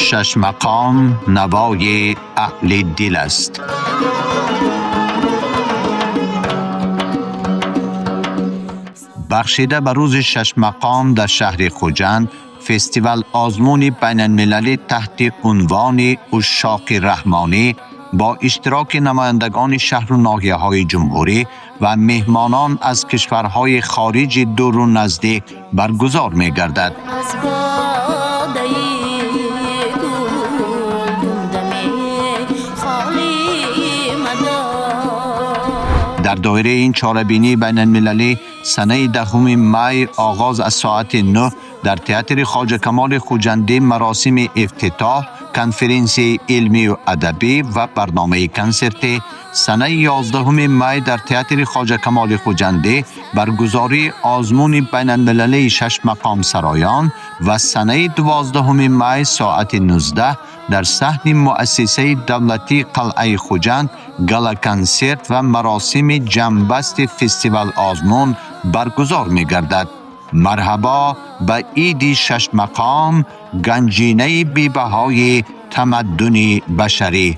Шаш мақом навои аҳли дил аст. Бахшида ба рӯзи Шашмақом дар шаҳри Хуҷанд фестивал озмуни байналмилалӣ таҳти унвони «Ушшоқи раҳмонӣ» бо иштироки намояндагони шаҳру ноҳияҳои ҷумҳурӣ ва меҳмонон аз кишварҳои хориҷи дуру наздик баргузор мегардад. Аз бодаи гулгундаме холӣ мадор. Дар доираи ин чорабинии байналмилалӣ санаи 10 май оғоз аз соати 9 дар театри Хоҷа Камоли Хуҷандӣ маросими ифтитоҳ, конференсияи илмию адабӣ ва барномаи консертӣ, санаи 11 май дар театри Хоҷа Камоли Хуҷандӣ баргузории озмуни байналмилалии шашмақомсароён ва санаи 12 май соати 19 дар саҳни муассисаи давлатии қалъаи Хуҷанд гала-консерт ва маросими ҷамъбасти фестивал-озмун баргузор мегардад. Марҳабо ба иди Шашмақом, ганҷинаи бебаҳои тамаддуни башарӣ.